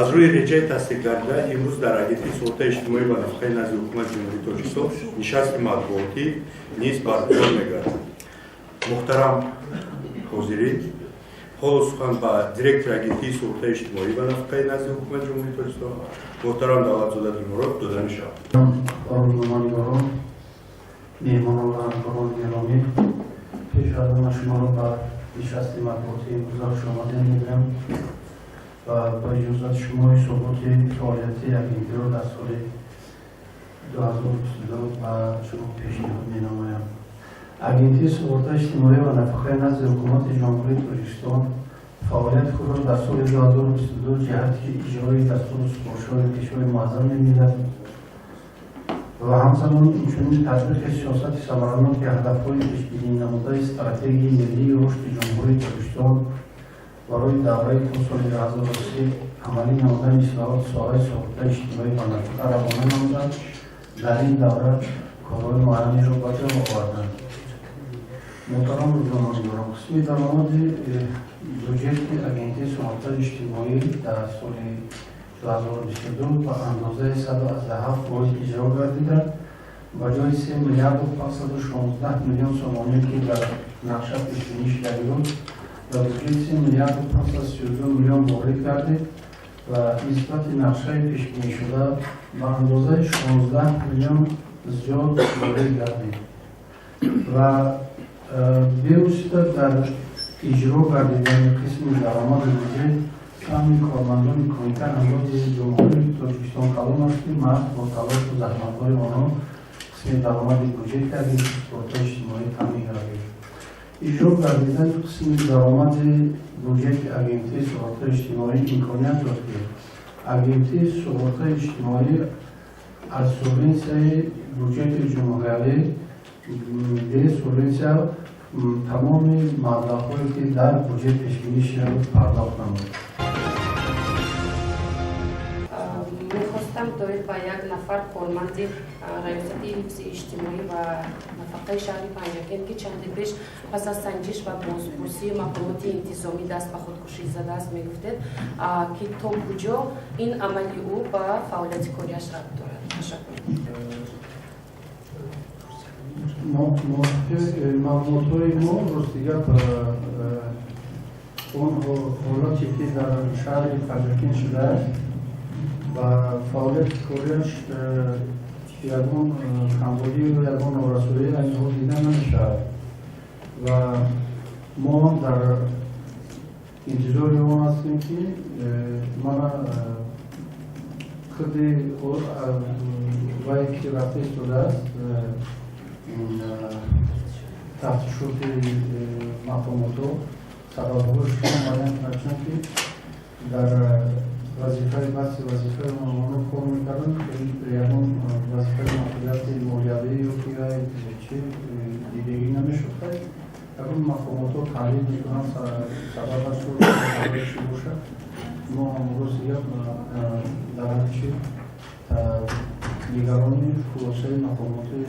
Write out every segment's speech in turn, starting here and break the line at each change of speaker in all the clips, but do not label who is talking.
Аз рӯи реҷаи тасдиқгардида имрӯз дар Агентии суғуртаи иҷтимоӣ ва нафақаи назди Ҳукумати Ҷумҳурии Тоҷикистон нишасти матбуотӣ низ баргузор мегардад. Муҳтарам ҳозирин, ҳоло сухан ба директори Агентии суғуртаи иҷтимоӣ ва нафақаи назди Ҳукумати Ҷумҳурии Тоҷикистон муҳтарам Давлатзода Дилмурод дода мешавад.
Рӯзноманигорон, меҳмонон ва ҳамкорони гиромӣ, пеш аз ҳама шуморо ба нишасти матбуотии имрӯза хушомадед мегӯям ва ба иҷозати шумо ҳисоботи фаъолияти агентиро дар соли 2022 ба шумо пешниҳод менамоям. Агентии суғуртаи иҷтимоӣ ва нафақаи назди Ҳукумати Ҷумҳурии Тоҷикистон фаъолияти худро дар соли 2022 ҷиҳати иҷрои дастуру супоришҳои Пешвои Муаззами миллат ва ҳамзамон инчунин татбиқи сиёсати самараноки ҳадафҳои пешбининамудаи Стратегияи миллии рушди Ҷумҳурии Тоҷикистон барои давраи то соли 2030, амалӣ намудани ислоҳоти соҳаи суғуртаи иҷтимоӣ ва нафақа равона намуданд. Дар ин давра корҳои муайянеро ба ҷо оварданд. Муҳтарам рӯзноманигорон, қисми даромади буҷети Агентии суғуртаи иҷтимоӣ дар соли 2022 ба андозаи 107% иҷро гардида, ба ҷои 3 миллиарду 516 миллион сомонӣ, ки дар нақша пешбинӣ шудагӣ буд, ба буҷет 3 миллиарду 532 миллион ворид гардид ва нисбати нақшаи пешбинишуда ба андозаи 16 миллион зиёд ворид гардид ва бевосита дар иҷро гардидани қисми даромади буҷет саҳми кормандони Кумитаи андози Ҷумҳурии Тоҷикистон калон аст, ки маҳз бо талошу заҳматҳои онҳо қисми даромади буҷети Агентии суғуртаи иҷтимоӣ таъмин гардид. Иҷро гардидани қисми даромади буҷети Агентии суғуртаи иҷтимоӣ имконият дод, ки Агентии суғуртаи иҷтимоӣ аз субвенсияи буҷети ҷумҳуриявӣ бе субвенсия тамоми маблағҳое, ки дар буҷет пешбинӣ шуда буд, пардохт намуд.
Мехостам доир ба як нафар корманди Раёсати ҳифзи иҷтимоӣ ва нафақаи шаҳри Панҷакент, ки чанде пеш пас аз санҷиш ва бозпурсии мақомоти интизомӣ даст ба худкушӣ задааст, мегуфтед, ки то куҷо ин амали ӯ ба фаъолияти кориаш рабт дорад. Ташаккур.
Мувофиқи маълумотҳои мо, рости гап, он ҳолате, ки дар шаҳри Панҷакент шудааст, ба фаъолияти кориаш ягон камбудию ягон норасоӣ айни ҳол дида намешавад ва мо дар интизори он ҳастем, ки мана худи вай, ки рафта истодааст тафтишоти мақомотҳо, сабабҳояшро муайян кунад, чунки дар вазифаи баҳси вазифаи онҳо кор мекарданд, ягон вазифаи масъулияти молиявӣ ё ки чи дидагӣ намешуд. Ягон мақомотҳо таҳлил мекунанд, сабабашро чӣ бошад. Мо рости гап, дар ҳамин чи нигарони хулосаи мақомоти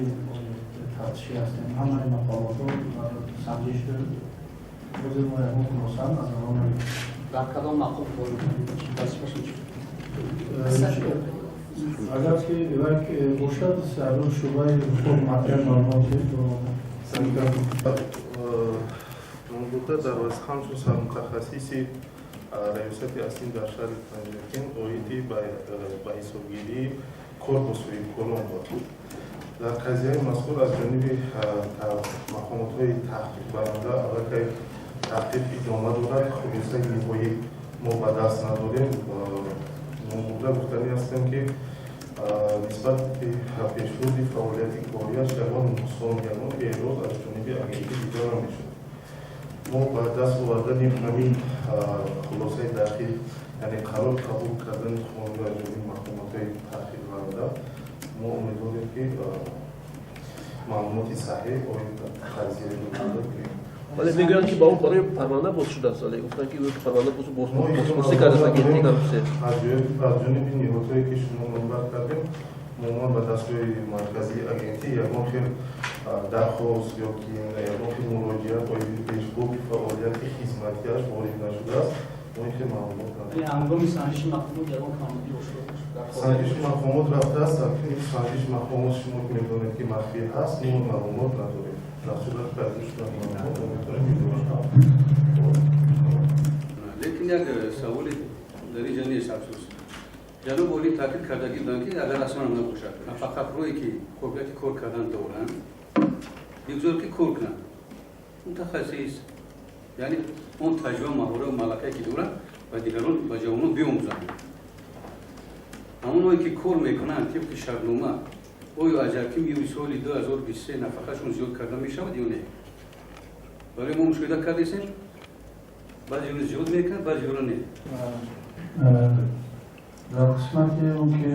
тафтишӣ ҳастем. Ҳамаи мақомотҳо санҷиш, ҳозир мо ягон хулоса аз онҳо намедиҳем.
Дар кадом мақом кор вазифашон чӣ?
Агар ки вай бошад, сардор шӯъбаи ҳуқуқ як маълумоти.
Номбурда дар ҳамчун сармутахассиси раёсати аслӣ дар шаҳри Панҷакент оиди ба ҳисобгирии кор бо соҳибкорон буд. Дар қазияи мазкур аз ҷониби мақомотҳои таҳқиқбаранда аллакай таҳқиқ идома дорад. Хулосаи ниҳоӣ мо ба даст надорем. Номбурда гуфтанӣ ҳастем, ки нисбати пешбурди фаъолияти кориаш ягон нуқсон, ягон эъроз аз ҷониби агентӣ дида намешуд. Мо ба даст овардани ҳамин хулосаи дақиқ, яъне қарор қабул кардани қонунӣ аз ҷониби мақомотҳои таҳқиқбаранда, мо умедворем, ки маълумоти саҳеҳ оид ба қазияи номбурда гирем.
Вале мегӯянд, ки ба ӯ барои парванда боз шудааст, вале гуфтанд, ки парванда бозпурсӣ кардааст агентии коррупсия.
Аз ҷониби ниҳодҳое, ки шумо номбар кардем, умуман ба дастгоҳи марказии агентӣ ягон хел дархост ё ки ягон хел муроҷиат оиди пешбурди фаъолияти хизматиаш ворид нашудааст. Мо ин хел маълумот надорем.
Ҳангоми санҷиши мақомот ягон камбудӣ ошкор?
Санҷиши мақомот рафтааст, санҷиши мақомот шумо ки медонед, ки махфӣ ҳаст, мо маълумот надорем. Дар сурати пайдо шудани маълумот мо метавонем бидонем.
Лекин як саволи дар инҷа нест, афсӯс. Ҷаноби олӣ таъкид кардагӣ буданд, ки агар аслан набошад, нафақахӯрое ки қобилияти кор кардан доранд, бигзор ки кор кунанд, мутахассис, яъне он таҷриба, маҳорат, малакае ки доранд, ба дигарон, ба ҷавонон биомӯзанд. Ҳамоное ки кор мекунанд тибқи шартнома, оё аз 1 июли соли 2023 нафақашон зиёд карда мешавад ё не? Барои мо мушоҳида кардесем, баъзеро зиёд мекунад, баъзеро не.
Дар қисмати он ки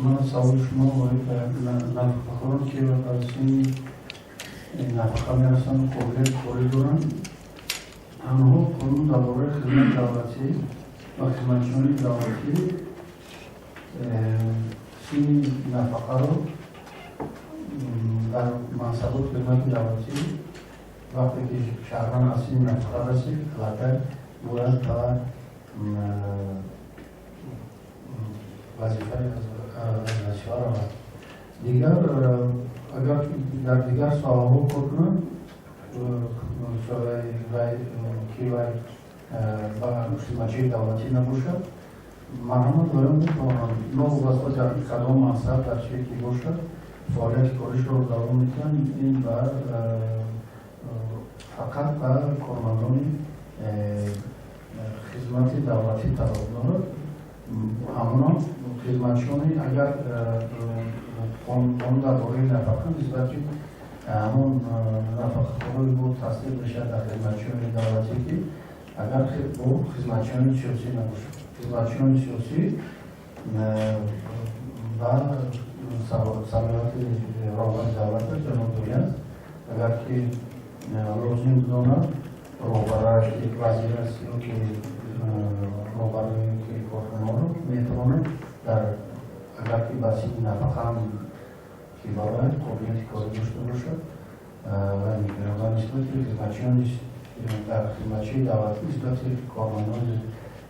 ман саволи шумо оид ба нафақахӯрон, ки аз синни нафақа мерасанд, қобилияти корӣ доранд, танҳо қонун дар бораи хизмати давлатӣ ва хизматчиёни давлатӣ синни нафақаро дар мансаботи хизмати давлатӣ, вақте ки шаҳрванд аз синни нафақа расид, аллакай бояд ба вазифаи аз вазифа равад. Дигар агар дар дигар соҳаҳо кор кунанд, ки вай ба хизматчии давлатӣ набошад, марҳамат, ваён метавонанд, новобаста дар кадом мансаб, дар чие ки бошад, фаъолияти коришро давом медиҳанд. Ин ба фақат ба кормандони хизмати давлатӣ тааллуқ дорад. Ҳамонам хизматчиёни, агар қонун дар бораи нафақа нисбати ҳамон нафақахӯрои бо тасдиқ мешавад дар хизматчиёни давлатӣ, ки агар бо хизматчиёни сиёсӣ набошад. Хизматчиёни сиёсӣ ба салоҳияти роҳбари давлат ҷаноби аст. Агар ки лозим донад, роҳбараш, вазир аст ё ки роҳбари корхонаҳоро метавонад, дар агар ки ба синни нафақаам ки барояд, қобилияти корӣ дошта бошад ва нисбати хизматчиёни дар хизматчии давлатӣ, нисбати кормандони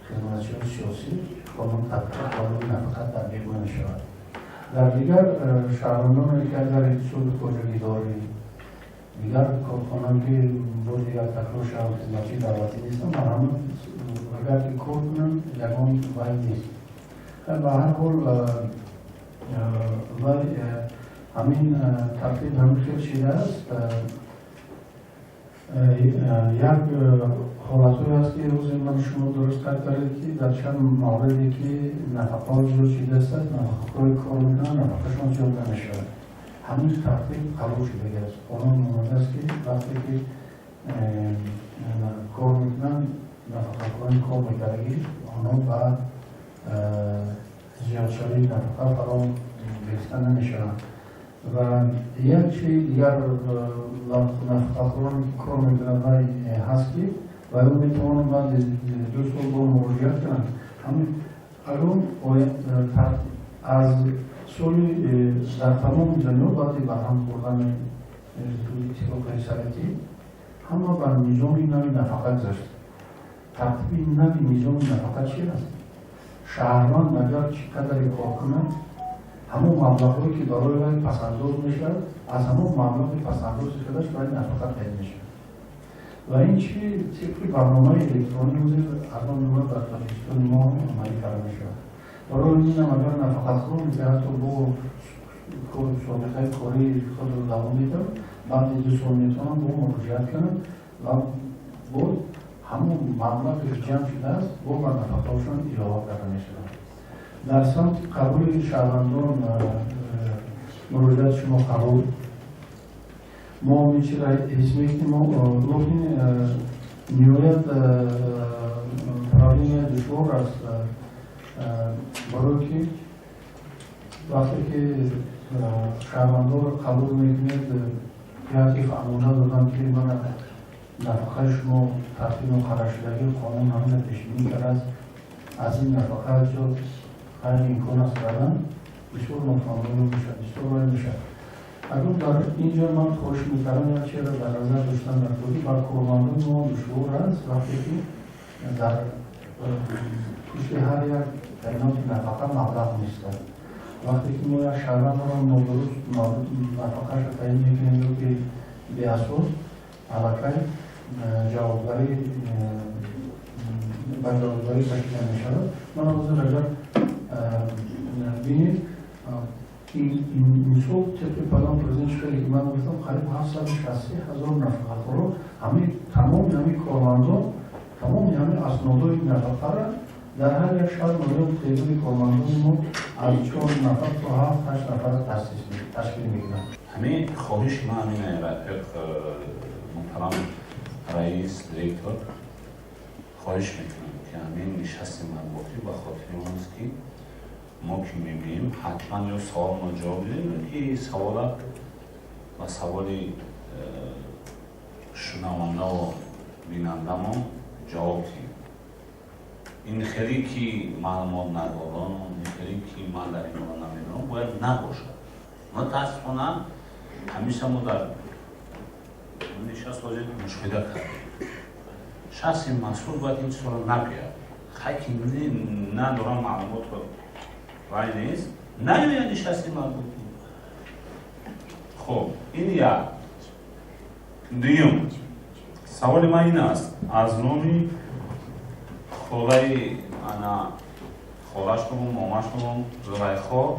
хизматчиёни сиёсӣ қонун татбиқ, қонуни нафақа татбиқ намешавад. Дар дигар шаҳрвандоне ки агар ҳисоби хоҷагидорӣ, дигар корхона, ки боз дигар такрор шаванд, хизматчии давлатӣ нестанд, марҳамат, агар ки кор кунанд, ягон вай нест. Ба ҳар ҳол, вай ҳамин тартиб ҳамин хел шидааст. Як ҳолатҳое аст, ки рӯзи ман шумо дуруст қайд кардед, ки дар чанд мавриде ки нафақаҳо зиёд шидааст, нафақаҳои кор мекунанд, нафақашон зиёд намешавад. Ҳамин тартиб қабул шудагиаст, қонун омадааст, ки вақте ки кор мекунанд, нафақахӯрони кор мекардагӣ, онҳо ба зиёдшавии нафақа фаро гирифта намешаванд. Ва як чизи дигар, нафақахӯроне ки кор мекунанд, вай ҳаст, ки ва ё метавонанд баъди 2 сол бо муроҷиат кунанд. Ҳамин алон аз соли дар тамоми дунё баъди барҳам хӯрдани Иттифоқи Советӣ ҳама бар низоми нави нафақа гузашт. Тартиби нави низоми нафақа чи аст? Шаҳрванд агар чӣ қадаре кор кунад, ҳамон маблағҳое ки барои вай пасандоз мешавад, аз ҳамон маблағи пасандози худаш вай нафақа таъин мешавад. Ва ин чи тибқи барномаи электронӣ ҳозир аз он ҷумла дар Тоҷикистони мо амалӣ карда мешавад. Барои инам агар нафақахӯр ки ҳатто бо собиқаи кории худро давом медиҳад, баъди 2 сол метавонанд бо муроҷиат кунанд ва боз ҳамон маблағе ки ҷамъ шудааст, бо ба нафақаҳошон илова карда мешавад. Дар самти қабули шаҳрвандон муроҷиати шумо қабул, мо ин чизро ҳис мекунем, лекин ниҳоят проблемаи душвор аст, барое ки вақте ки шаҳрвандонро қабул мекунед, ҷиҳати фаҳмонда додан, ки мана нафақаи шумо тартиби муқарраршудагии қонун ҳамина пешбинӣ кардааст, аз ин нафақа зиёд ғайриимкон аст кардан, бисёр нофаҳмоӣ мешавад, бисёр вай мешавад. Акнун дар ин ҷо ман хоҳиш мекардам як чизро дар назар доштан дар ки бар кормандони мо душвор аст, вақте ки дар Пушти ҳар як таъиноти нафақа маблағ меистад. Вақте ки мо як шаҳрвандро нодуруст нафақаашро таъин мекунем ё ки беасос, аллакай ҷавобгарӣ ба ҷавобгарӣ кашида мешавад. Ман ҳозир агар бинед, имсол тибқи паёми президент, хеле ки ман гуфтам, қариб 763 000 нафақахӯро, ҳамин тамоми ҳамин кормандон, тамоми ҳамин аснодҳои нафақара дар ҳар як шаҳр ноҳия теъдоди кормандони мо аз чор нафар то ҳафт, ҳашт нафар ташкил мекунанд.
Ҳамин хоҳиши ман ҳамин, рафиқ муҳтарам раис, директор, хоҳиш мекунам, ки ҳамин нишасти матбуотӣ ба хотири он аст, ки мо ки мебинем, ҳатман ё саволмо ҷавоб дидем, ё ки савола ба саволи шунавандаву бинандамон ҷавоб диҳем. Ин хеле ки маълумот надорам, ин хеле ки ман дар ин бора намедонам, бояд набошад. Мутаассифона, ҳамеша мо дар нишаст ҳозир мушоҳида кардем, шахси масъул бояд ин чизҳоро нагӯяд. Хай, ки надорам маълумотро, вай нест, наёяд нишасти матбуотӣ. Хуб, ин як. Дуюм саволи ман ин аст: аз номи холаи, ана, холаш бигум, момаш бигум, Зулайхо,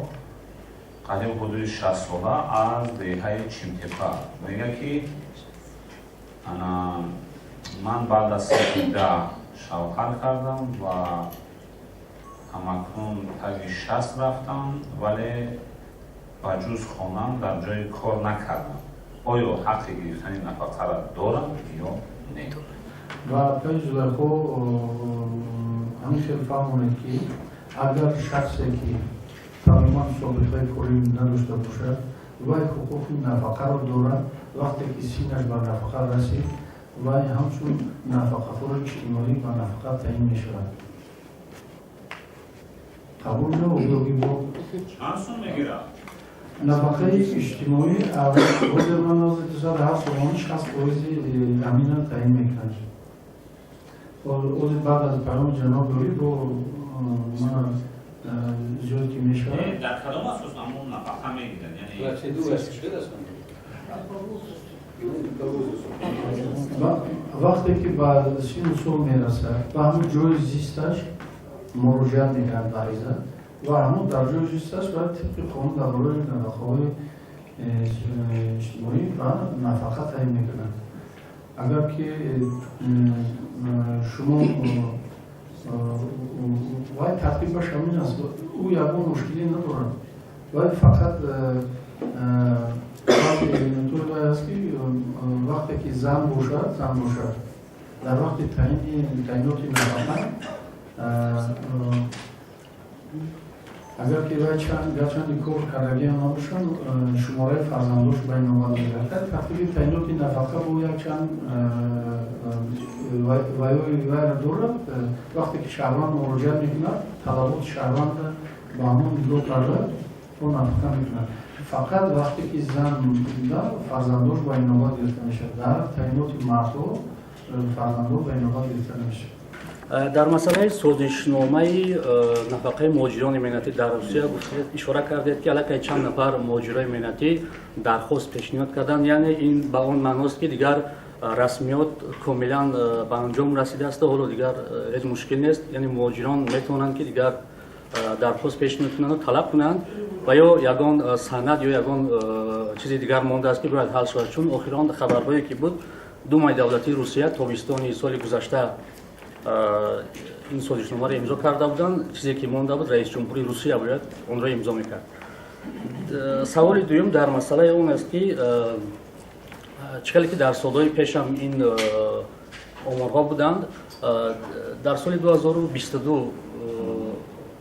қариб ҳудуди 60 сола, аз деҳаи Чимтепа, мегӯяд, ки ана ман баъд аз синфи 10 шавҳар кардам ва ҳамакнун таги 60 рафтам, вале ба ҷуз хонам дар ҷои кор накардам. Оё ҳаққи гирифтани нафақаро дорам ё не?
Ва паи Зулайхо ҳамин хел фаҳмонед, ки агар шахсе ки тамоман собиқаи корӣ надошта бошад, вай ҳуқуқи нафақаро дорад. Вақте ки синнаш ба нафақа расид, вай ҳамчун нафақахӯри иҷтимоӣ ба нафақа таъин мешавад. Қабул ё бо
Чанд сум мегирад?
Нафақаи иҷтимоӣ ҳозир ман ҳозир 207 сомонӣ, 60 фоизи ҳамина таъин мекунад. Ҳозир баъд аз паёми ҷаноби олӣ бо мана зиёд ки мешавад.
Дар кадом асос ҳамон нафақа мегирад, яъне?
Процедура чӣ аст?
Вақте ки ба сину сол мерасад, ба ҳамон ҷои зисташ муроҷиат мекунад ба ариза ва ҳамон дар ҷои зисташ бояд тибқи қонун дар бораи нафақаҳои иҷтимоӣ ба нафақа таъин мекунад. Агар ки шумо вай тартибаш ҳамин аст, ӯ ягон мушкиле надорад. Вай фақат баъзе элементҳои вай аст, ки вақте ки зан бошад, дар вақти таъиноти нафақа, агар ки вай гарчанде кор кардагиам набошанд, шумораи фарзандош ба ин номбат мегардад. Тартиби таъиноти нафақа бо якчанд вайои вайро дорад. Вақте ки шаҳрванд муроҷиат мекунад, талаботи шаҳрванда ба ҳамон нигоҳ карда, ӯ нафақа мекунад. Фақат вақте ки зан буда, фарзандош ба инобат гирифта мешавад. Дар таъиноти мардҳо фарзандҳо ба инобат гирифта намешавад.
Дар масъалаи созишномаи нафақаи муҳоҷирони меҳнатӣ дар Русия ишора кардед, ки аллакай чанд нафар муҳоҷирони меҳнатӣ дархост пешниҳод карданд. Яъне ин ба он маъност, ки дигар расмиёт комилан ба анҷом расидааст, ҳоло дигар ҳеҷ мушкил нест, яъне муҳоҷирон метавонанд, ки дигар дархост пешниҳод кунанду талаб кунанд, ва ё ягон санад ё ягон чизи дигар мондааст, ки бояд ҳал шавад? Чун охирон хабарҳое ки буд, Думаи давлатии Русия тобистони соли гузашта ин созишномаро имзо карда буданд. Чизе ки монда буд, раиси ҷумҳури Русия бояд онро имзо мекард. Саволи дуюм дар масъалаи он аст, ки чӣ хеле ки дар солҳои пешам ин оморҳо буданд, дар соли 2022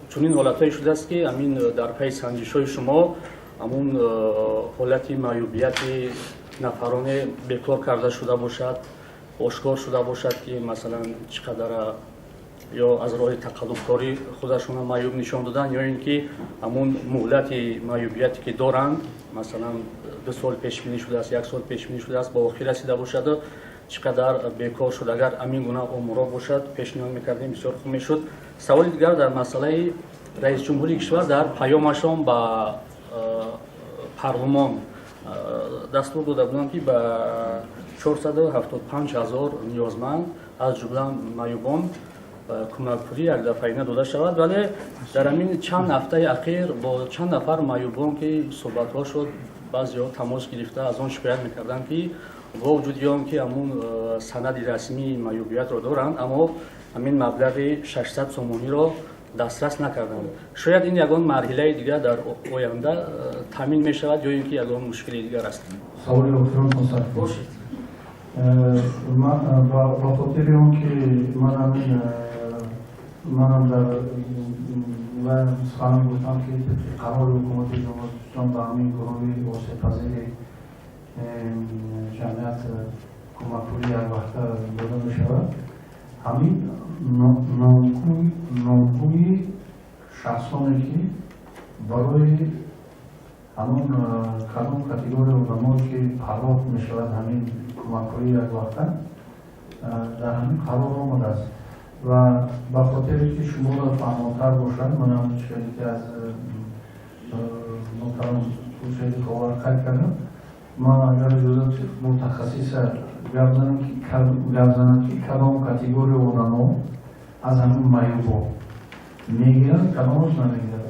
чунин ҳолатҳое шудааст, ки ҳамин дар пайи санҷишҳои шумо ҳамун ҳолати маъюбияти нафароне бекор карда шуда бошад, ошкор шуда бошад, ки масалан чӣ қадара ё аз роҳи тақаллубкорӣ худашонро маъюб нишон доданд, ё ин ки ҳамун муҳлати маъюбияте ки доранд, масалан 2 сол пешбинӣ шудааст, як сол пешбинӣ шудааст, ба охир расида бошаду Чӣ қадар бекор шуд? Агар ҳамин гуна оморҳо бошад, пешниҳод мекардем, бисёр хуб мешуд. Саволи дигар дар масъалаи раисҷумҳури кишвар дар паёмашон ба парлумон дастур дода буданд, ки ба 475 ҳазор ниёзманд, аз ҷумла маъюбон, кӯмакпулӣ якдафъаина дода шавад. Вале дар ҳамин чанд ҳафтаи ахир бо чанд нафар маъюбон ки суҳбатҳо шуд, баъзеҳо тамос гирифта, аз он шикоят мекарданд, ки бо вуҷуди он ки ҳамун санади расмии маъюбиятро доранд, аммо ҳамин маблағи 600 сомониро дастрас накарданд. Шояд ин ягон марҳилаи дигар дар оянда таъмин мешавад ё ин ки ягон мушкили дигар аст?
Саволи охирон.
Бошед.
Ба хотири он ки манам дар сухан гуфтам, ки тибқи қарори ҳукумати Ҷумҳурии Тоҷикистон ба ҳамин гурӯҳи осебпазири ҷамъият кӯмакпули яквақта дода мешавад. Ҳамин номгӯи шахсоне, ки барои ҳамон кадом категория одамое ки пардохт мешавад ҳамин кӯмакҳои яквақта, дар ҳамин қарор омадааст. Ва ба хотире ки шуморо фаҳмотар бошад, манам хеле ки аз муҳтарам Хуршеди Ховар қайд кардам, ман агар иҷозат мутахассиса гап занам, ки кадом категория одамо аз ҳамин маъюбо мегиранд, кадомаш намегирад,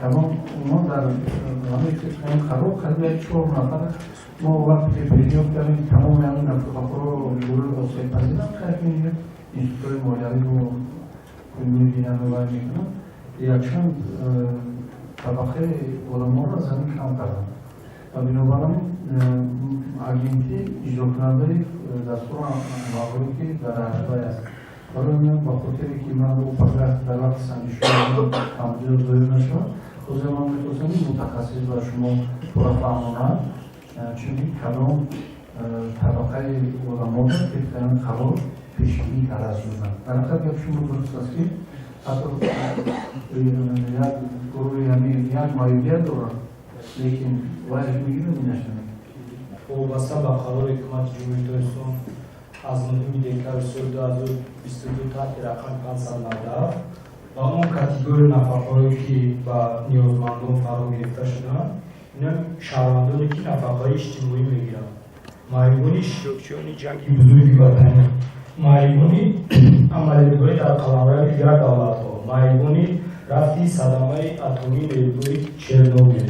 кадом умуман дар ҳамин қарор қариб як чор нафар. Мо вақте ки пешниҳод кардем, тамоми ҳамин нафақаҳоро гурӯҳи осебпазирам қайд, институтҳои молиявиро мебинанд ва мекунанд, якчанд табақаи одаморо аз ҳамин кам карданд. Ва бинобар ин агентӣ иҷрокунандаи дастуру амалҳое ки дар вай аст. Барои ман, ба хотире ки ман пага дар вақти санҷишҳо камбудиро зоҳир нашавад, ҳозир ман мехостам мутахассис ба шумо пурра фаҳмонад, чунки кадом табақаи одаморо тибқи ҳамин қарор пешбинӣ карда шуданд. Дар ҳақиқат гапи шумо дуруст аст, ки ҳатто як гурӯҳи ҳамин як маъюбият доранд, лекин вайш мегирад, инаш намегирад.
Вобаста ба қарори Ҳукумати Ҷумҳурии Тоҷикистон аз 9 декабри соли 2022 таҳти рақами 597 ба он категорияи нафақаҳое, ки ба ниёзмандон фаро гирифта шудаанд, ина шаҳрвандоне, ки нафақаи иҷтимоӣ мегиранд, маъюбони иштирокчиёни Ҷанги Бузурги Ватанӣ, маъюбони амалиётҳои дар қаламрави дигар давлатҳо, маъюбони рафти садамаи атомии нерӯгоҳи Чернобил,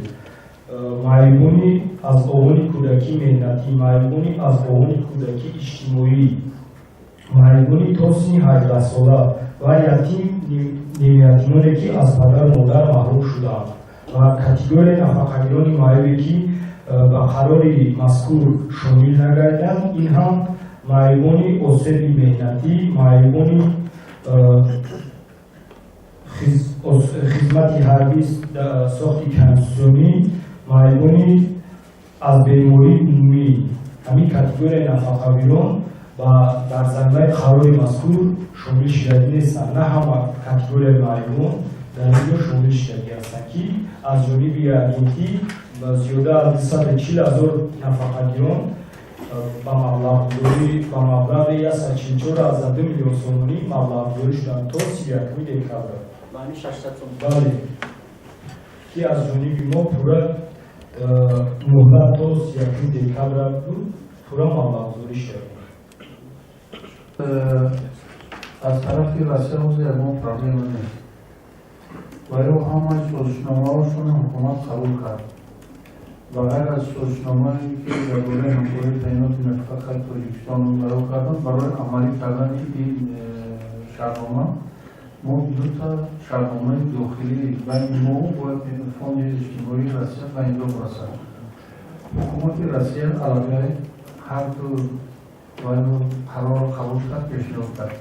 маъюбони аз овони кӯдакии меҳнатӣ, маъюбони аз овони кӯдакии иҷтимоӣ, маъюбони то синни 18-сола ва ятим, нимятимоне, ки аз падару модар маҳрум шудаанд, ва категорияи нафақагирони маъюбе, ки ба қарори мазкур шомил нагардиданд, ин ҳам маъюбони осеби меҳнатӣ, маъюбони хизмати ҳарбӣ, сохти конститутсионӣ, маъюбони аз бемории умумӣ. Ҳамин категорияи нафақагирон ба дар заминаи қарори мазкур шомил шудагӣ нестанд. На ҳама категорияи маъюбон дар ин ҷо шомил шудагӣ ҳастанд, ки аз ҷониби агентӣ зиёда аз 240 000 нафақагирон ба маблағи 144,2 миллион сомонӣ маблағгузорӣ шуданд то 31 декабр. Бале, ки аз ҷониби мо пурра муҳлат то 31 декабр буд, пурра маблағгузорӣ шуд.
Аз тарафи Россия ҳозир ягон проблема нест ва ё ҳамаи созишномаҳошон ҳукумат қабул кард, ба ғайр аз созишномае, ки дар бораи ҳамкории таъиноти нафақаи Тоҷикистон баро карданд. Барои амалӣ кардани ин шартнома мо дута шартномаи дохилӣ байни мо бояд Фонди иҷтимоии Россия ба имзо расад. Ҳукумати Россия аллакай ҳарду қарорро қабул кард, пешниҳод кард,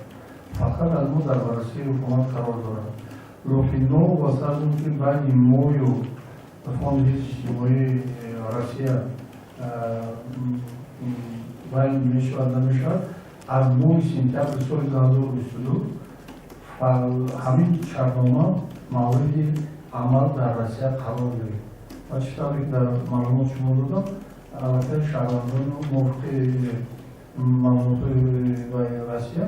фақат аз мо дар баррасии ҳукумат қарор дорад. Лекин новобаста аз он ки байни мою Фонди иҷтимоии Россия байн мешавад, намешавад, аз моҳи сентябри соли 2022 ҳамин шартнома мавриди амал дар Россия қарор гирифт. Ва чӣ тавре ки дар маълумот шумо додам, аллакай шаҳрвандони мувофиқи Мавзӯъҳои Россия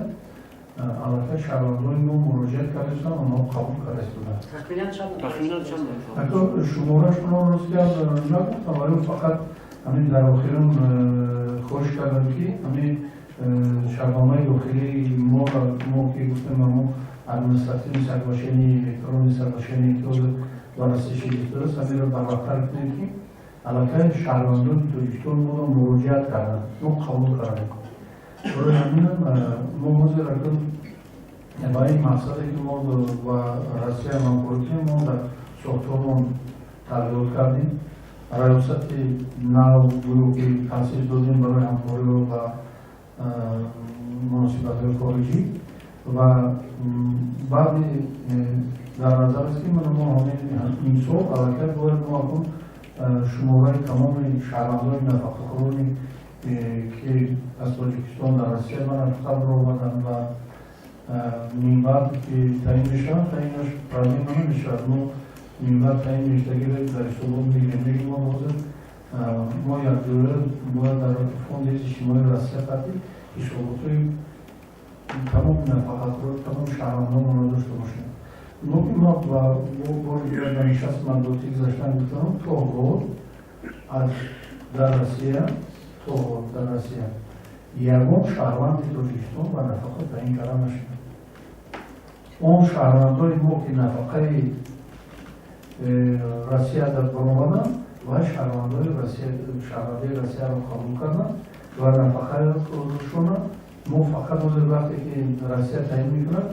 аллакай шаҳрвандони мо муроҷиат карда истоданд, онҳо қабул карда истоданд.
Тахминан чанд?
Шуморашонро ростиам нагуфтам, вале фақат ҳамин дар охирон хоҳиш кардам, ки ҳамин шартномаи дохилии мо, мо ки гуфтем, мо административное соглашение, электронное соглашение, ки ҳозир баррасӣ шудааст, ҳаминро барвақттар кунем, ки аллакай шаҳрвандони Тоҷикистон моро муроҷиат карданд, мо қабул кардем. Барои ҳаминам мо ҳозир акун ба ин мақсаде, ки мо ба Россия ҳамкорӣ кунем, мо дар сохтормон тағйирот кардем, раёсати нав гӯё ки таъсис додем барои ҳамкориро ба муносибатҳои хориҷӣ. Ва баъди дар назар аст, ки мо имсол аллакай бояд мо акун шумораи тамоми шаҳрвандони нафақахӯрони, ки аз Тоҷикистон дар Россия ба нафақа баромаданд ва минбаъд ки таъин мешаванд, таъинаш проблема намешавад. Мо минбаъд таъин мешудагиро дар ҳисобот мегирем. Лекин мо ҳозир мо якҷоя бояд дар Фонди иҷтимоии Россия қатъи ҳисоботҳои тамоми нафақахӯро, тамоми шаҳрвандонро дошта бошем. Лекин ма бори дигар дар нишасти матбуотӣ гузаштан гуфтам, то ҳол аз дар Россия, то ҳол дар Россия ягон шаҳрванди Тоҷикистон ба нафақа таъин карда нашуда. Он шаҳрвандои мо, ки нафақаи Россия дар баромаданд ва шаҳрвандои Россия, шаҳрвандои Россияро қабул карданд ва нафақаашона мо фақат ҳозир вақте ки Россия таъин мекунад,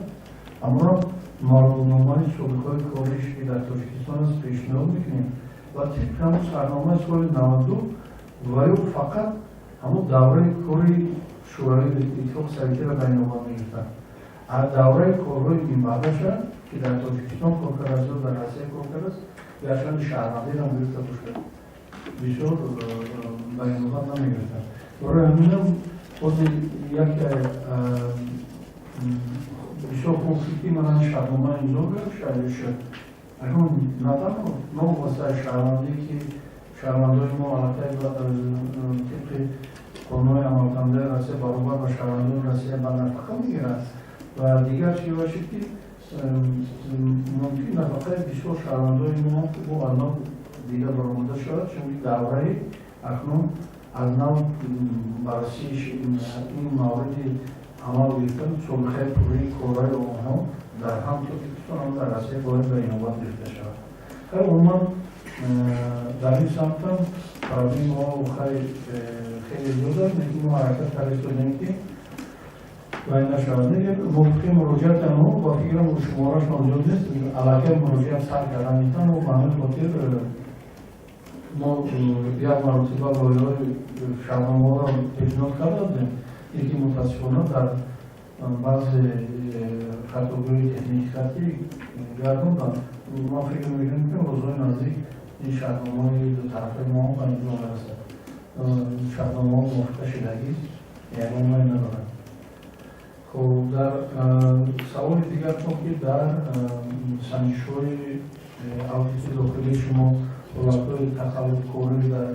аммо маълумномаи собиқаҳои кориш, ки дар Тоҷикистон аст, пешниҳод мекунем ва тибқи ҳамон сарномаи соли 92 ва ё фақат ҳамон давраи кори Шӯравӣ, Иттифоқи Советиро ба инобат мегирифтанд. Аз давраи корҳои минбаъдаша, ки дар Тоҷикистон кор кардааст ё дар Россия кор кардааст, гарчанде шаҳрвандиро гирифта бошад, бисёр ба инобат намегирифтанд. Барои ҳаминам ҳозир яке бисёр хуб шуд, ки ман шартнома имзо шуд. Акнун на танҳо новобаста шаҳрвандӣ, ки шаҳрвандои мо аллакай тибқи қонунҳои амалкунандаи Россия баробар ба шаҳрвандони Россия ба нафақа мегиранд ва дигар чӣ бошед, ки мумкин нафақаи бисёр шаҳрвандои мо бо аз нав дида баромада шавад, чунки давраи акнун аз нав баррасии ин мавриди амал гирифтан, собиқаи пурраи корҳои онҳо дар ҳам Тоҷикистон, ҳам дар Россия бояд ба инобат гирифта шавад. Хай, умуман дар ин самтам проблемаҳо хай хеле зиёд аст, лекин мо ҳаракат карда истодем, ки вай нашавад. Лекин мувофиқи муроҷиати онҳо, ба фикрам, шуморашон зиёд нест, аллакай муроҷиат сар кардан метавон. Ба ҳамин хотир мо як маротиба лоиҳаҳои шартномаҳоро пешниҳод карда будем, лекин мутаассифона дар баъзе хатогӯи техникӣ хатӣ гардонданд. Ман фикр мекунам, ки рӯзҳои наздик ин шартномаҳои дутарафаи мо ба имзо мерасад. Шартномаҳо мувофиқа шудагист, ягон вай надорад. Хуб, дар саволи дигартон, ки дар санҷишҳои аудити дохилии шумо ҳолатҳои тақаллубкорӣ дар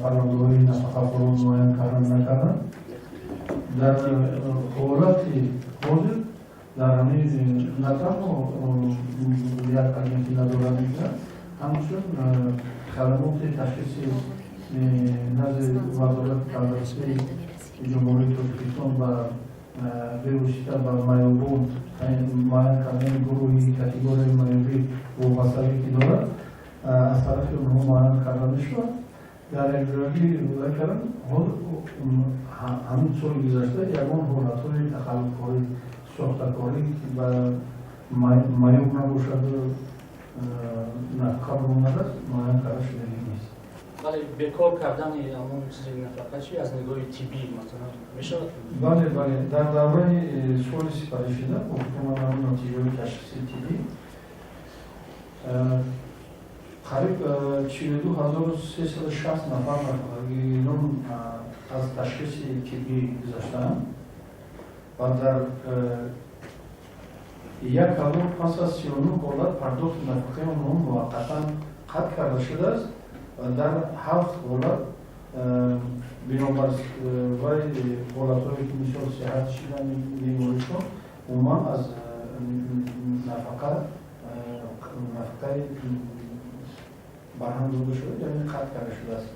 парвандаҳои нафақахӯрон муайян кардан накардан, дар ҳолати ҳозир дар ҳамин на танҳо як агентӣ надорад мекунад, ҳамчун хадамоти ташхиси назди Вазорати тандурустии Ҷумҳурии Тоҷикистон ба бевосита ба маёбон муайян кардани гурӯҳи категорияи маёбӣ вобастагӣ ки дорад, аз тарафи онҳо муайян карда мешавад. Дар якҷоягӣ кардан ҳамин соли гузашта ягон ҳолатҳои тақаллубкорӣ, сохтакорӣ, ки ба маёб набошаду нафақа баромадааст, муайян карда шудагӣ нест.
Бале, бекор кардани ҳамон чизи нафақа чи аз нигоҳи тиббӣ, масалан, мешавад?
Бале, дар давраи соли сипаришуда ҳукумат натиҷаҳои ташхиси тиббӣ қариб 42 360 нафар нафақагирон аз ташхиси тиббӣ гузаштаанд ва дар 1539 ҳолат пардохти нафақаи онҳо муваққатан қатъ карда шудааст ва дар ҳафт ҳолат Бинобар вай ҳолатҳое ки мисол сиҳат шидан, беморишон, умуман аз нафақаи барҳам дода шуда, яъне қатъ карда шудааст.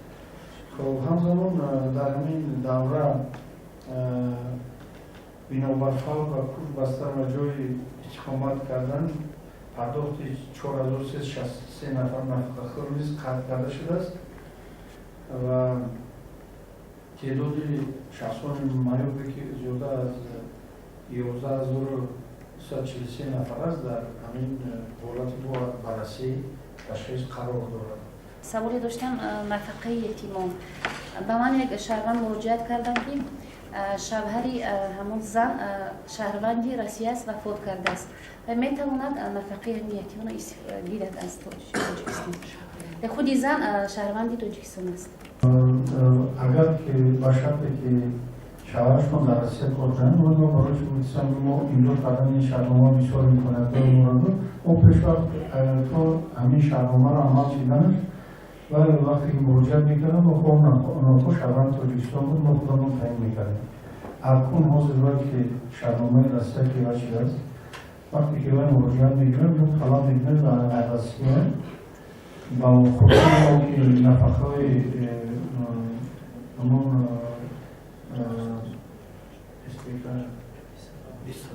Хоб, ҳамзамон дар ҳамин давра бинобар фавт ва кӯч бастан ва ҷои истиқомат кардан пардохти 4363 нафар нафақахӯр низ қатъ карда шудааст ва теъдоди шахсони маъюбе, ки зиёда аз 11 343 нафар аст, дар ҳамин ҳолати баррасӣ, ташхис қарор дорад.
Саволе доштам, нафақаи ятимон. Ба ман як шаҳрванд муроҷиат кардам, ки шавҳари ҳамон зан шаҳрванди Россия аст, вафот кардааст ва метавонад нафақаи ҳамин ятимонро гирад аз Тоҷикистон. Худи зан шаҳрванди Тоҷикистон аст.
Агар ки ба шарте ки шавҳарашон дар Россия кор кунанд, мо барои мо имзо кардани шартнома бисёр имкониятҳои моро буд. Мо пешвақт то ҳамин шартномаро амал чиданаш ва вақте ки муроҷиат мекардам, мо нохо шаҳрванди Тоҷикистон буд, мо худамон таъин мекардем. Акнун ҳозир вай ки шартномаи Россия ки вай шудааст, вақте ки вай муроҷиат мекунад, мо талаб мекунем ва Россия ба хотири он ки нафақаҳои ҳамон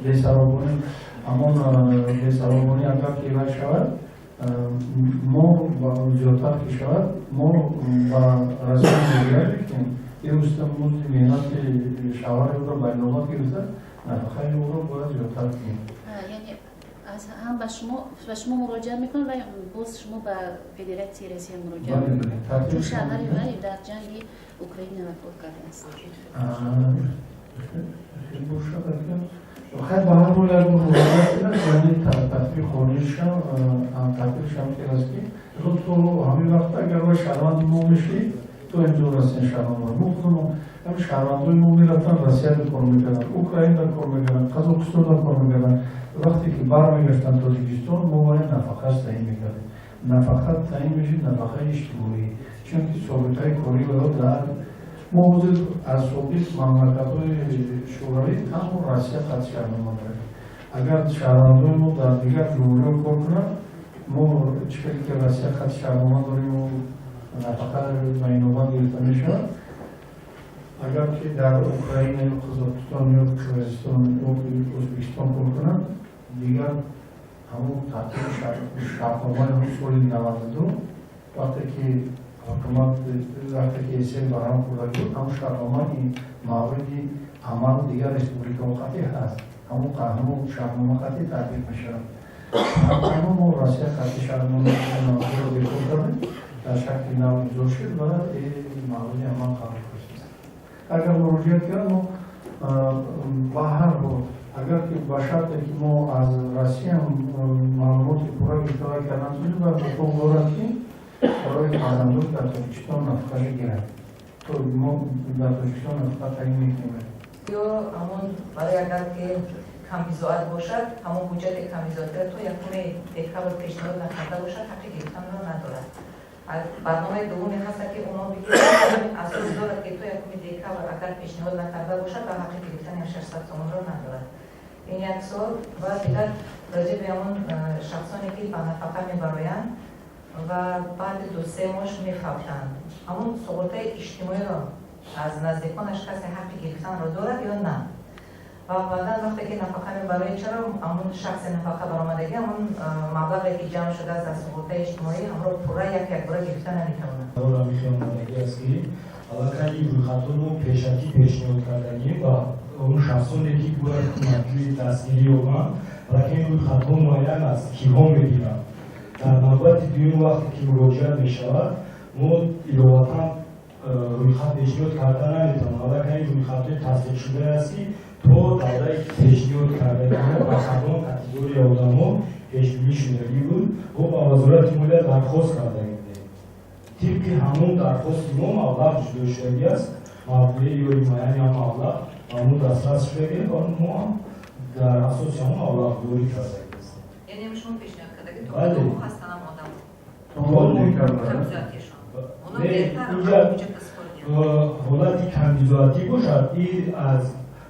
бесаробонӣ, ҳамон бесаробонӣ агар ки вай шавад, мо зиёдтар ки шавад, мо ба Россия муроҷиат мекунем. Бевосита музди меҳнати шавҳари ӯро ба инобат гирифта, нафақаи ӯро бояд зиёдтар кунем.
Яъне ҳам ба шумо муроҷиат мекунад ва боз шумо ба Федератсияи Россия муроҷиат мекунед, чун шавҳари вай дар ҷанги Украина вафот кардааст.
Хайр, ба ҳар ҳол як бор муроҷиат кунад, яъне тартиби хориҷишам, тартибшам ки аст, ки то ҳамин вақт агар вай шаҳрванди мо мешид, то имзо Россия шаҳрванд, мо худамон ҳамин шаҳрвандои мо мерафтанд, Россияда кор мекарданд, Украинада кор мекарданд, Қазоқистонда кор мекарданд. Вақте ки бармегаштанд Тоҷикистон, мо бояд нафақаш таъин мекардем. Нафақа таъин мешид, нафақаи иҷтимоӣ, чунки собиқаи кории ӯ дар мо ҳозир аз собиқ мамлакатҳои шӯравӣ танҳо Россия қатъ шаҳрнома дорем. Агар шаҳрвандои мо дар дигар ҷумҳуриҳо кор кунанд, мо чӣ хеле ки Россия қатъ шаҳрнома дорем, нафақа ба инобат гирифта мешавад. Агар ки дар Украина ё Қазоқистон ё Қирғизистон ё Ӯзбекистон кор кунанд, дигар ҳамон тартиби шартномаи ҳамон соли 92, вақте ки ҳукумат, вақте ки СССР барҳам хӯрда буд, ҳамон шартнома мавриди амал дигар республикаҳо қатъӣ ҳаст, ҳамон шартнома қатъӣ татбиқ мешавад. Ҳамон мо Россия қатъи шартномаро бекор кардем, дар шакли нав имзо шуд ва мавриди амал қарор гирифт. Агар муроҷиат кардам, мо ба ҳар ҳол, агар ки ба шарте ки мо аз Россия маълумоти пурра гирифта кардан тунем, ва ҳуқуқ дорад, ки барои фарзандон дар Тоҷикистон нафақаша гирад, то мо дар Тоҷикистон нафақа таъин мекунем.
Ё ҳамон барои агар ки камбизоат бошад, ҳамон ҳуҷҷати камбизоатиро то 1 декабр пешниҳод накарда бошад, ҳаққи гирифтанро надорад. Барномаи дуввуме ҳаста, ки оно асос дорад, ки то 1 декабр агар пешниҳод накарда бошад, ба ҳаққи гирифтани 600 сомонро надорад. Ин як суол. Ва дигар роҷеъ ба ҳамон шахсоне, ки ба нафақа мебароянд ва баъди 2-3 моҳ мефавтанд, ҳамон суғуртаи иҷтимоиро аз наздиконаш касе ҳаққи гирифтанро дорад ё на? Ва баъдан вақте ки нафақа мебарояд, чаро ҳамон шахси нафақа баромадагӣ ҳамон маблағе, ки ҷамъ шудааст аз суғуртаи иҷтимоӣ, ҳамро пурра як якбора гирифта наметавонад?
Омадагӣ аст, ки аллакай ин рӯйхатҳоро мо пешакӣ пешниҳод кардагим ва он шахсоне, ки бояд кӯмакҷӯи дастгирӣ ёбанд, аллакай ин рӯйхатҳо муайян аст, киҳо мегиранд. Дар навбати дуюм, вақте ки муроҷиат мешавад, мо иловатан рӯйхат пешниҳод карда наметавонем. Аллакай ин рӯйхатҳои тасдиқшудае аст, ки то давраи пешниҳод кардагӣ мо ба кадом категория одамо пешбинӣ шудагӣ буд, мо ба Вазорати молия дархост кардагӣ будем. Тибқи ҳамон дархости мо маблағ ҷудо шудагӣ аст, маблағи ёри муайяни ҳам маблағ ба мо дастрас шудагӣ ва мо ҳам дар асоси ҳамон маблағгузорӣ кардагӣ ҳастем.
Яъне шумо пешниҳод кардагӣ, то
Бале.
ҳастанд ҳам одам
То
камбизоатишон.
Ҳолати камбизоатӣ бошад, ин аз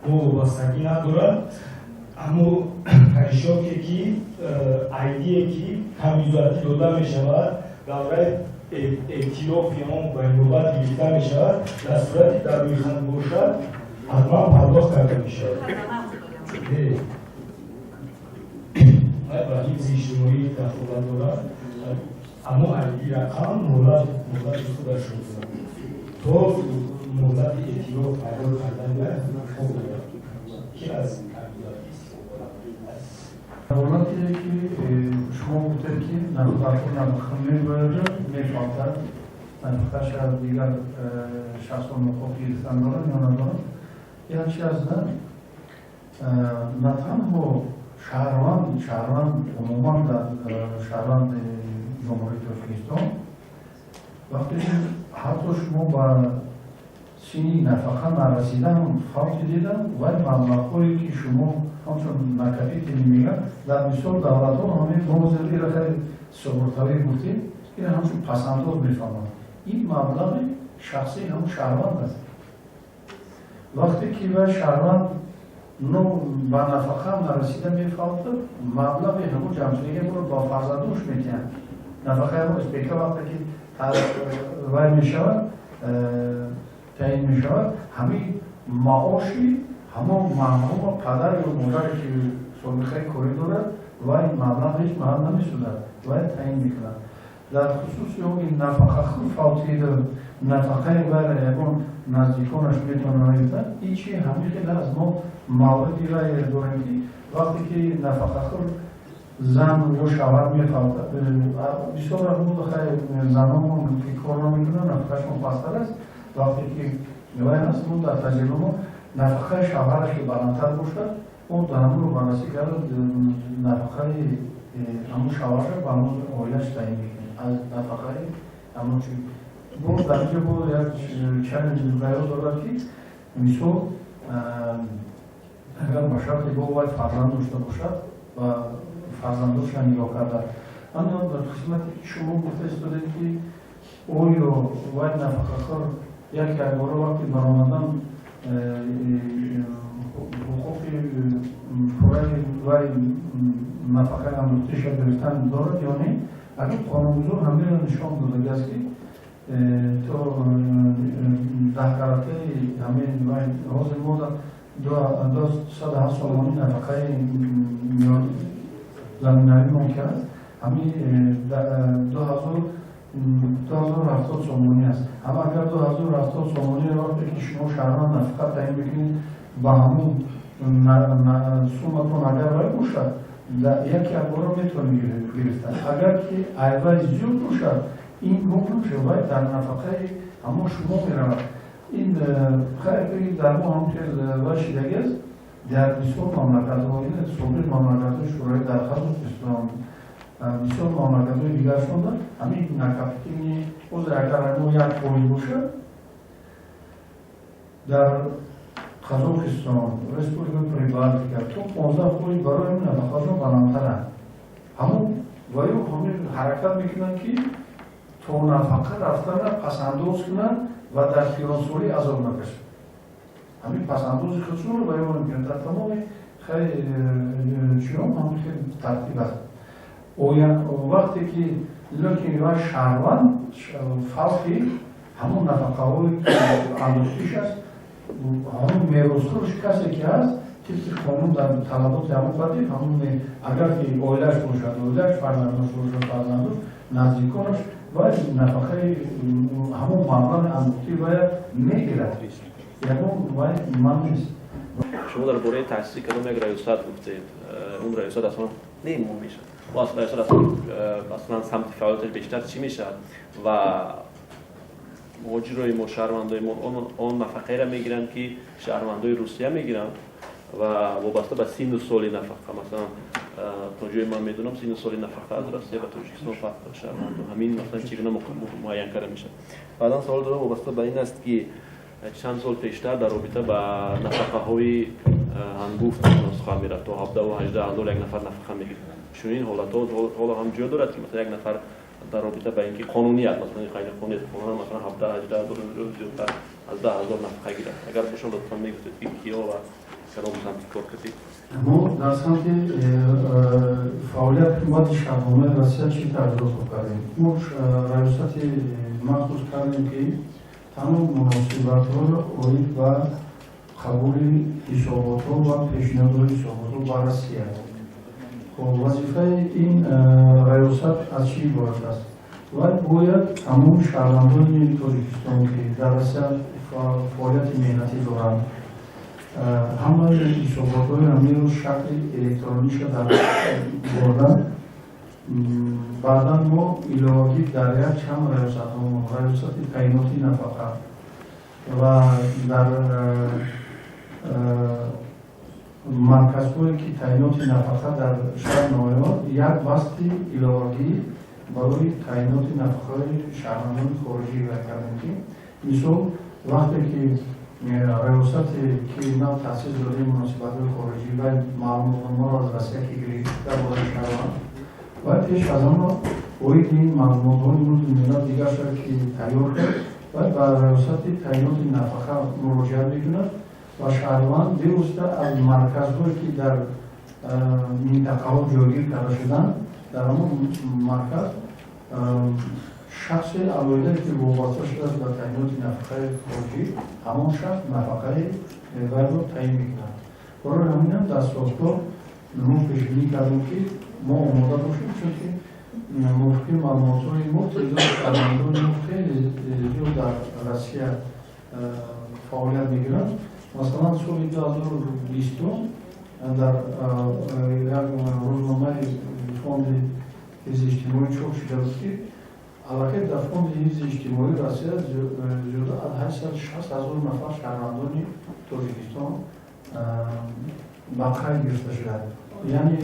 мо вобастагӣ надорад. Аммо корешоке ки айдие ки камбизоатӣ дода мешавад, давраи эътирофи он ба инобат гирифта мешавад. Дар сурати дар рӯйхат бошад, ҳатман пардохт карда мешавад. Ба ҳифзи иҷтимоӣ дахолат дорад, аммо айди рақам муҳлати худашро дорад, то муҳлати эътироф пайдо кардан ҳуқуқ дорад, ки аз камбизоатӣ истифода.
Ҳолате ки шумо гуфтед, ки нафақаҳо нафақа мебояд, мефавтад, нафақааш аз дигар шахсон ҳуқуқ гирифтан дорад ё надорад, як чи аст, на танҳо шаҳрванд, умуман дар шаҳрванди Ҷумҳурии Тоҷикистон, вақте ки ҳатто шумо ба синни нафақа нарасидан фавти дидам, вай маблағҳое ки шумо ҳамчун накопители мегӯянд, дар бисёр давлатҳо ҳамин мо хеле суғуртавӣ гуфтем, ин ҳамчун пасандоз мефаҳманд. Ин маблағи шахсии ҳамун шаҳрванд аст. Вақте ки вай шаҳрванд но ба нафақа нарасида мефавтад, маблағи ҳамун ҷамъшудагиро ба фарзандош метиҳанд. Нафақаи ҳамун СПК вақте ки вай мешавад, таъин мешавад, ҳамин маоши ҳамон марҳума падар ё модаре ки собиқаи корӣ дорад, вай маблағ ҳеҷ маҳал намесӯзад, вай таъин мекунад. Дар хусуси он ки нафақахӯр фавтида, нафақаи вайра ягон наздиконаш метавонад гирифтан, ин чи ҳамин хел аст. Мо мавриди вай дорем, ки вақте ки нафақахӯр зан ё шавҳар мефавтад, бисёр занон ки кор намекунанд, нафақашон пасттар аст. Вақте ки вай ҳаст, мо дар таҷриба мо нафақаи шавҳараш ки баландтар бошад, мо дар ҳамонро баррасӣ карда, нафақаи ҳамон шавҳарша ба ҳамон оилаш таъин мекунем аз нафақаи ҳамон чи. Бо дар инҷо бо як чанд ҷузъиёт дорад, ки мисол агар ба шарти бо вай фарзанд дошта бошад ва фарзандоша нигоҳ карда. Аммо дар қисмате ки шумо гуфта истодед, ки оё вай нафақахӯр як якбора вақти баромадан ҳуқуқи пурраи вай нафақаи андохтиша гирифтан дорад ё не, агар қонунгузор ҳамеро нишон додагиаст, ки то 10 каратаи ҳамин вай. Ҳозир мо 207 сомонӣ нафақаи заминавӣ мумкин аст, ҳамин 2070 сомонӣ аст. Аммо агар 2070 сомонӣ вақте ки шумо шаҳрванд нафақа таъин мекунед, ба ҳамун сумматон агар вай бошад, як якбора метавонед гирифтан. Агар ки айвай зиёд бошад, ин гум намешавад, вай дар нафақаи ҳамон шумо меравад. Ин хайр, дар мо ҳам хел вай шидагӣ аст. Дар бисёр мамлакатҳо, собиқ мамлакатҳои Шӯроӣ, дар Қазоқистон, бисёр мамлакатҳои дигаршонда ҳамин накопительный ҳозир агар мо 1% бошад, дар Қазоқистон, Республикаи Прибалтика то 15% барои нафақаашон баландтаранд. Ҳамон ва ё ҳамин ҳаракат мекунанд, ки то нафақа рафтана пасандоз кунанд ва дар пиронсолӣ азоб накашанд. Ҳамин пасандози худшонро ва ё мекунанд. Дар тамоми чиём ҳамин хел тартиб аст. Вақте ки лекин ва шаҳрванд фавти, ҳамон нафақаҳои андохтиш аст, ҳамон меросхӯрш касе ки ҳаст, тибқи қонун дар талаботи ҳамон қадир ҳамон, агар ки оилаш бошад оилаш, фарзандош бошад фарзандош, наздиконаш, вай нафақаи ҳамон маблағи андохтӣ вая мегирад, ягон вай ман нест.
Шумо дар бораи таъсиси кадом як раёсат гуфтед. Он раёсат аслан не мешавад, раёсат аслан самти фаъолияташ бештар чӣ мешавад ва муҳоҷирои мо, шаҳрвандои мо он нафақаеро мегиранд, ки шаҳрвандои Русия мегиранд, ва вобаста ба синну соли нафақа, масалан, то ҷое ман медонам, синну соли нафақа аз Россия ба Тоҷикистон фарқ дорад, шаҳрвандо ҳамин масалан чӣ гуна муайян карда мешавад? Баъдан савол дорам, вобаста ба ин аст, ки чанд сол пештар дар робита ба нафақаҳои ҳангуфт сухан мерафт, то 17-у 18 ҳазор як нафар нафақа мегирифт. Чунин ҳолатҳо ҳоло ҳам ҷой дорад, ки масалан як нафар Дар робита ба ин ки қонунӣ аст, масалан, ғайриқонунӣ аст, қонунан, масалан, 17-18 ҳазор, зиёдтар аз 10 000 нафақа гирад. Агар бошад, лутфан мегуфтед, ки киё ва кадом самти кор кардед.
Мо дар самти фаъолияти ҳукумати шаҳрномаи Россия чӣ тағйиротҳо кардем? Мо раёсати махсус кардем, ки тамом муносибатҳоро оид ба қабули ҳисоботҳо ва пешниҳодҳои ҳисоботҳо ба Россия. Хоб, вазифаи ин раёсат аз чӣ иборат аст? Вай бояд тамоми шаҳрвандони Тоҷикистон, ки дар Россия фаъолияти меҳнатӣ доранд, ҳамаи ҳисоботҳои ҳамиро шакли электрониша дар бурдан. Баъдан мо иловагӣ дар як чанд раёсатҳо, раёсати таъиноти нафақа ва дар марказҳое, ки таъиноти нафақа дар шаҳр ноҳияҳо, як басти иловагӣ барои таъиноти нафақаҳои шаҳрвандони хориҷӣ вай кардем, ки мисол, вақте ки раёсате, ки нав таъсис додаи муносибатҳои хориҷӣ, вай маълумотномаро аз Россия ки гирифта бораи шаҳрванд, вай пеш аз ҳама оиди ин маълумотҳои музди меҳнат дигар шуда, ки тайёр кард, вай ба раёсати таъиноти нафақа муроҷиат мекунад ва шаҳрванд бевосита аз марказҳое, ки дар минтақаҳо ҷойгир карда шуданд, дар ҳамон марказ шахси алоҳидае, ки вобаста шудааст ба таъиноти нафақаи хориҷӣ, ҳамон шахс нафақаи вайро таъин мекунад. Барои ҳаминам дар сохтор мо пешбинӣ кардем, ки мо омода бошем, чунки мувофиқи маълумотҳои мо теъдоди шаҳрвандони мо хеле зиёд дар Россия фаъолият мегиранд. Масалан, соли 2020 дар як рӯзномаи фонди ҳифзи иҷтимоӣ чоп шуда буд, ки аллакай дар фонди ҳифзи иҷтимоии Россия зиёда аз 860 000 нафар шаҳрвандони Тоҷикистон ба қайд гирифта шуданд. Яъне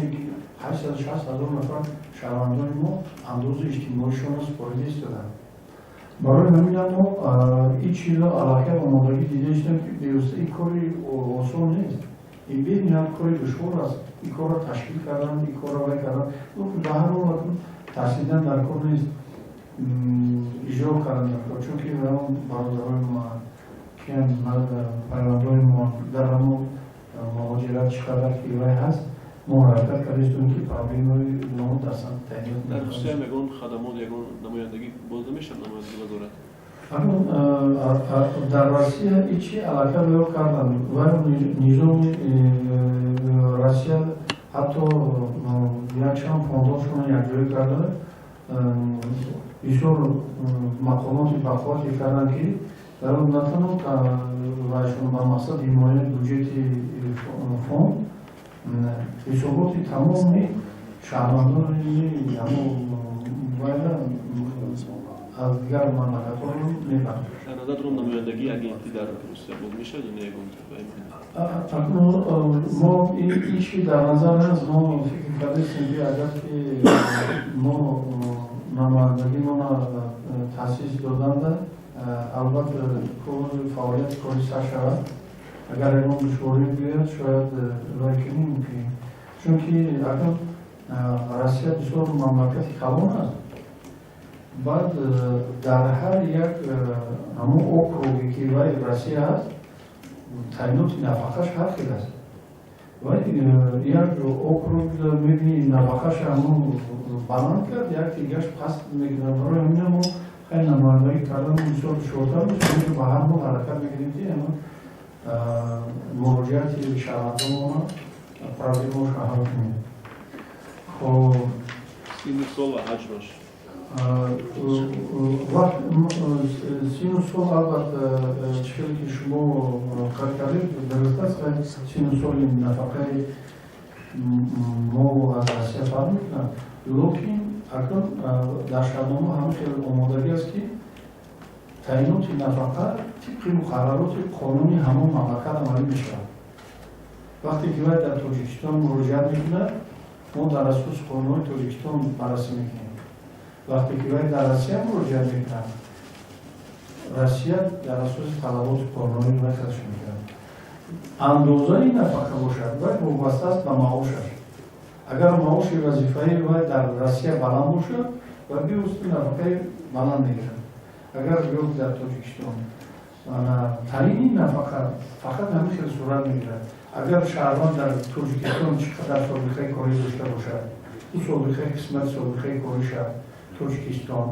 860 000 нафар шаҳрвандони мо андози иҷтимоишонро супорида истоданд. Барои ҳаминам мо ин чизро аллакай омодагӣ дида истем, ки бевосита ин кори осон нест, ин бениҳоят кори душвор аст, ин корро ташкил кардан, ин корро вай кардан. Ба ҳар ҳол, тарсидан дар кор нест, иҷро кардан дар кор, чунки ҳамон бародарои мо, киам пайвандои мо дар ҳамон муҳоҷират чӣ қадар ки вай ҳаст, мо ҳаракат кардастем, ки проблемаи мо дар самти таъинот.
Дар Русия ягон хадамот, ягон намояндагӣ боз намешавад, намояндагӣ вазорат?
Акнун дар Россия ичи аллакай ё кардан вай низоми Россия ҳатто якчанд фондҳошона якҷоя карда, бисёр мақомоти бақуввате карданд, ки дар он на танҳо вайшон ба мақсади ҳимояи буҷети фонд ҳисоботи тамоми шаҳрвандони ҳамон вайра аз дигар мамлакатҳоро мебаранд.
Дар назар намояндагии агентӣ дар Русия боз мешавад ё не, ягон?
Акнун мо ин чи дар назар ҳаст, мо фикр кардастем, ки агар ки мо намояндагӣ мона таъсис доданда, албатта, кори фаъолияти кори сар шавад, агар ягон душворӣ биёяд, шояд вай кунем мумкин, чунки акнун Россия бисёр мамлакати калон аст. Баъд дар ҳар як ҳамон округе, ки вай Россия ҳаст, таъиноти нафақаш ҳар хел аст. Вай як округ мебини, нафақаш ҳамон баланд кард, як дигаш паст мекунад. Барои ҳамина мо хеле намояндагӣ кардан бисёр душвортар мешавад. Ба ҳар ҳол ҳаракат мекунем, ки ҳамон муроҷиати шаҳрвандонмона, проблемаошро ҳал кунем. Хоб.
Сину сол ва ҳаҷмаш?
Сину сол, албатта, чӣ хеле ки шумо қайд кардед, дуруст аст. Сину соли нафақаи мо аз Россия фарқ мекунад, лекин акнун дар шартнома ҳамин хел омодагӣ аст, ки таъиноти нафақа тибқи муқаррароти қонуни ҳамон мамлакат амалӣ мешавад. Вақте ки вай дар Тоҷикистон муроҷиат мекунад, мо дар асоси қонунҳои Тоҷикистон баррасӣ мекунем. Вақте ки вай дар Россия муроҷиат мекунад, Россия дар асоси талаботи қонунҳои вай худаш мекунад. Андозаи нафақа бошад, вай вобаста аст ба маошаш. Агар маоши вазифаи вай дар Россия баланд бошад. ва бивосита нафақаи баланд мегирад. Агар гӯё дар Тоҷикистон таъини нафақа фақат ҳамин хел сурат мегирад. Агар шаҳрванд дар Тоҷикистон чӣ қадар собиқаи корӣ дошта бошад, ӯ собиқаи қисмати собиқаи кориша Тоҷикистон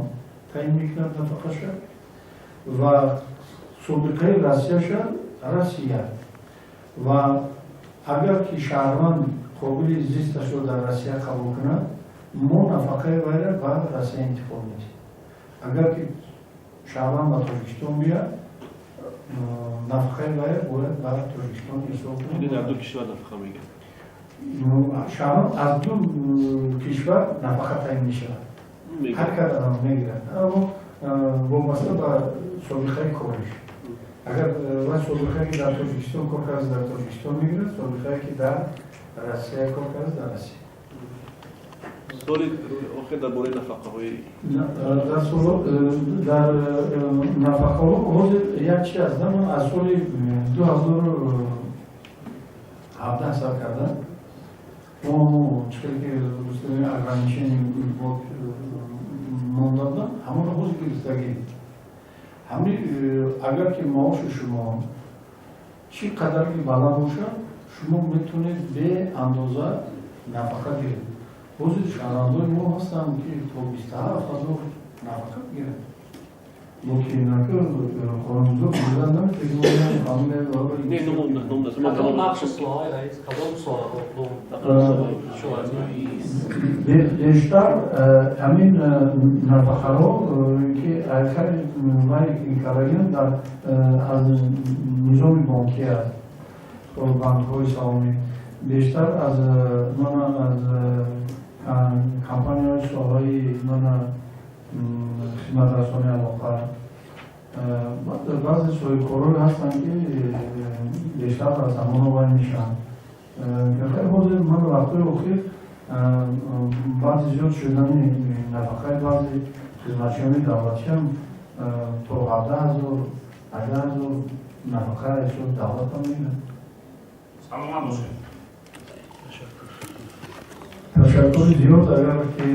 таъин мекунад нафақаша ва собиқаи Россияша Россия. Ва агар ки шаҳрванд қобили зисташро дар Россия қабул кунад, мо нафақаи вайра ба Россия интиқол медиҳем. Агар ки шаҳрванд ба Тоҷикистон биёяд, нафақаи вайра бояд ба Тоҷикистон ирсол кунад.
Дар ду кишвар нафақа мегирад.
Шаҳрванд аз ду кишвар нафақа таъин мешавад, ҳар кадам мегирад, аммо вобаста ба собиқаи кориш. Агар вай собиқае ки дар Тоҷикистон кор кардааст, дар Тоҷикистон мегирад, собиқае ки дар Россия кор кардааст, дар Россия.
Соли охир дар бораи нафақаҳои
дар нафақаҳо ҳозир як чи аст. Ман аз соли 2017 сар кардам. Мо чӣ хеле ки ограничение монда будам, ҳамонро ҳозир гирифтагӣ. Ҳамин агар ки маоши шумо чӣ қадар ки баланд бошад, шумо метавонед беандоза нафақа гиред. Ҳозир шаҳрвандои мо ҳастанд, ки то 27 000 нафақа мегиранд. Лекин қонунгузор иҷозат наметиҳад.
Не, ном
Кадом бахши соҳаи, раис, кадом соҳаҳо?
Бештар ҳамин нафақаҳо, ки вай кардагианд, дар аз низоми бонкӣ аст, бонкҳои саҳомӣ, бештар аз мана аз компанияҳои соҳаи мана хизматрасони алоқа. Баъзе соҳибкорое ҳастанд, ки бештар аз ҳамоно вай мешаванд. Ҳозир ман вақтҳои охир баъди зиёд шудани нафақаи баъзе хизматчиёни давлатиам то 17 000, 18 000 нафақа ҳисоби давлатам мегиранд.
Саломат бошед.
Ташаккури зиёд. Агар ки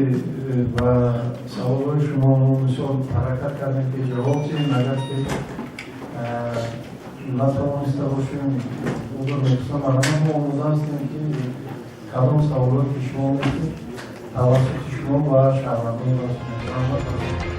ба саволҳои шумо мо мисол ҳаракат кардем, ки ҷавоб диҳем, агар ки натавониста бошем, узр мепурсам. Марҳамат, мо омода ҳастем, ки кадом саволҳое ки шумо медиҳед, тавассути шумо ба шаҳрвандон расонем.